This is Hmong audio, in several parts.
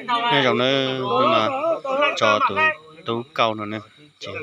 Nyob zoo na, hnub no tso tus tub Kauj no ne, ces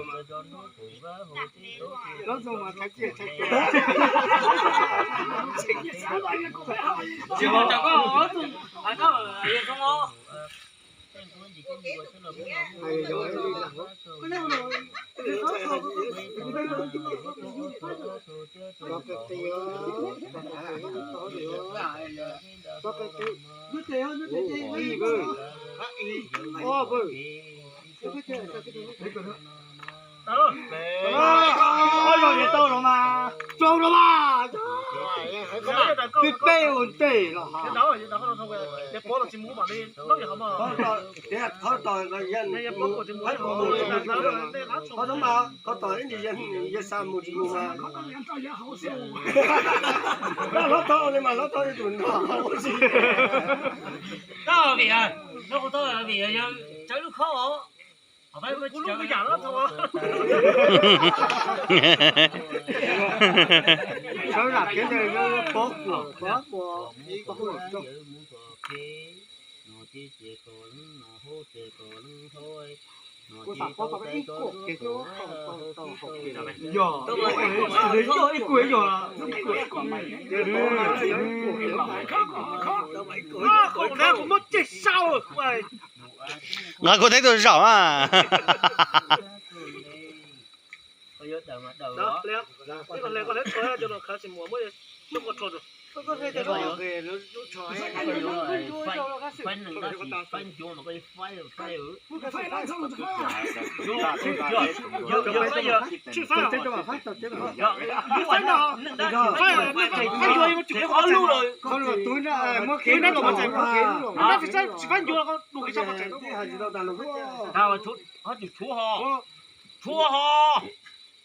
Peb ua ntej los, qhov tos ib ntsis yawg xa mus tsis mus mas, hlob thoob li mas hlob thoob ib tug nrog ua si. Koj vim, no kuv tau vim yog tsawv lub khob os. Sawv daws kev pov kuas pov kuas. Nqa kuv teb tus zaum mas.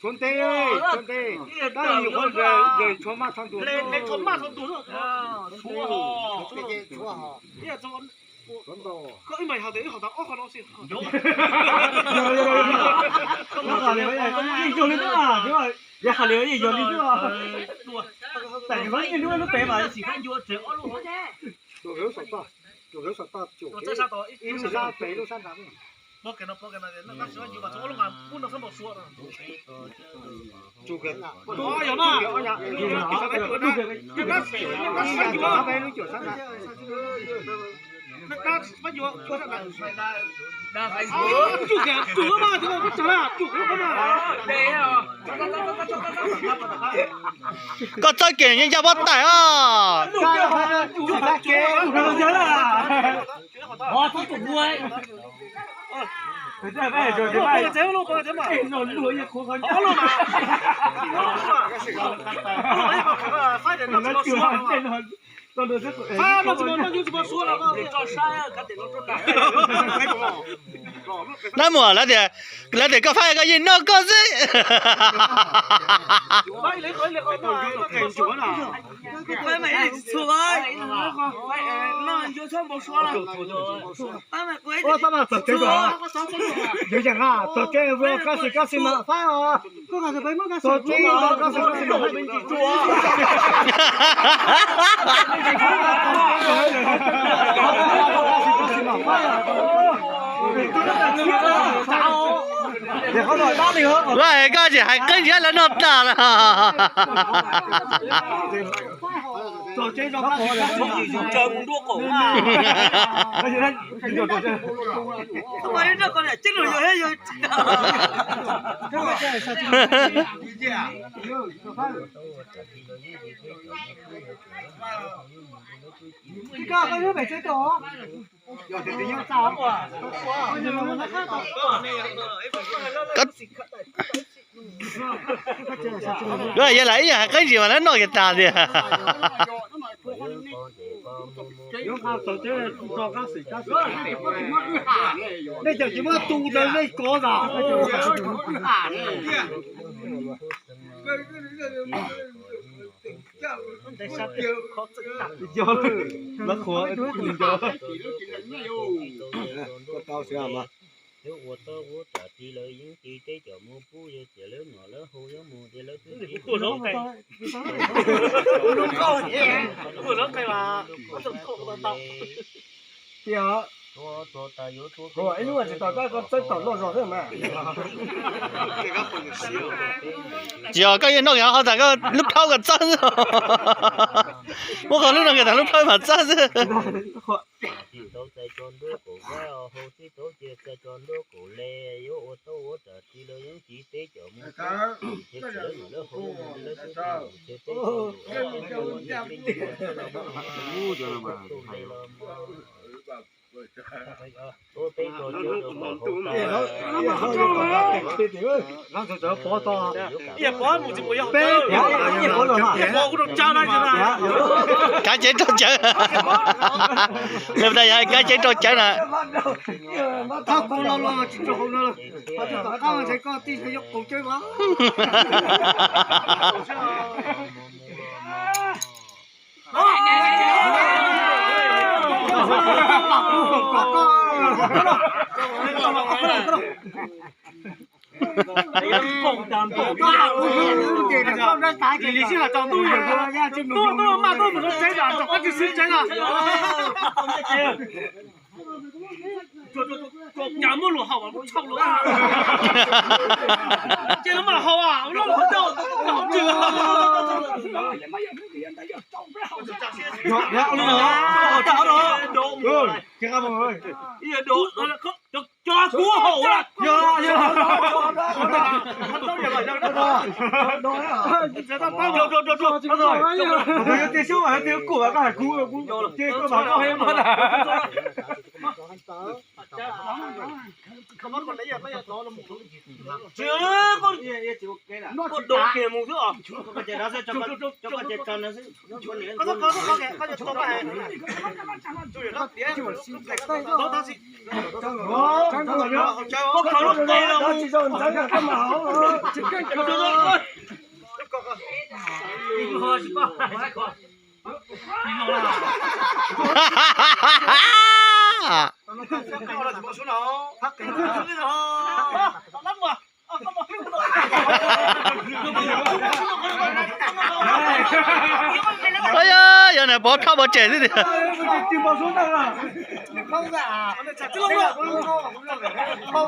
Tshuav ntev, tshuav ntev, tab sis yuav qhov ntawd tshuav maj tshaj ntuag, tshuav maj tshaj ntuag. Yog li, yog li, yog li. Tus sab pem lub sab nrad. Koj txawj kev yeej ncaj pob tawm os. Nab mus lawv tias, lawv tias koj faib koj yeej noj koj xwb. Yuav yeej ha txog tsev ua kab xis kab xis mas faib os. Txog tsev kab xis kab xis mas faib me ntsis tsuav. Koj tsis hais qeeb ntsiab lawv noj tas lawm. Yog lam ib yam hais qeeb ntsis mas lawv noj kiag tas tiag. Nej cov tsis muab tu ntawd nej kov tas. Lawv qhuas nco. Twb ua tau xwb mas. Twb ua tau ua tsam tsis lawv yeej tsis teb cov muab pub yog tias lawb nom lawb haus yuav mus tias lawv twb tsis ua. Tias Ib hnub tsis tau koj txawb tom noj zog xwb mas. Tsis yog koj yeej noj kiag ho tas koj lub plhaub kom txawb xwb. Muab qhov lub no kiag tas lub plhaub mas txawb xwb. Kav tsev rau cawv. Li ntawd yog kav tsev rau cawv na. Cas muaj luag haus, ces lawv mam haus, lawv haus. Cov kuv haus lawm. Koj dob kiag mus xwb os. Koj khaws lub qe los mus. Yog na pov thoj pov tseg xwb tiag. Khwb os, khwb os. Khwb os, khwb os.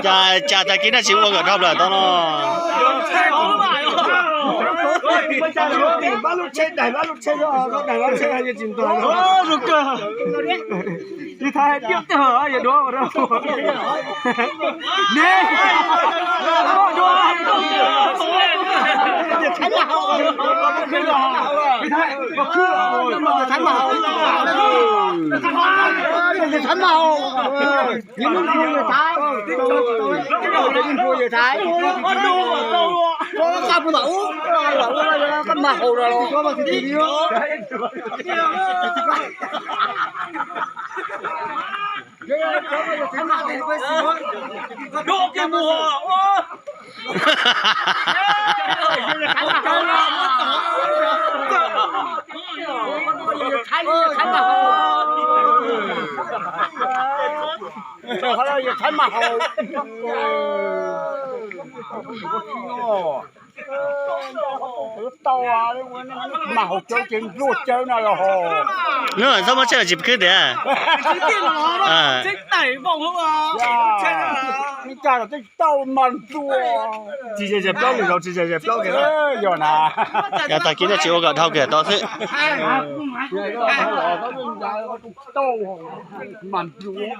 Cas, cas tag kis nej tsis ua kom dhau plaws tau no. Zoo kawg. Li thaiv hais tias tej hawm yog duav ua rau ne. Mas haus cawv ces npluag cawv no los ho. Nub txhob muab tsheb los tsis khwb tiag. Tsis tau mas npluag. Tsis ze ze plaub lwm zaus tsis ze ze plaub kiag. Yog na. Yog tag kis nej tsis ua kom dhau kiag tod xwb. Mas npluag.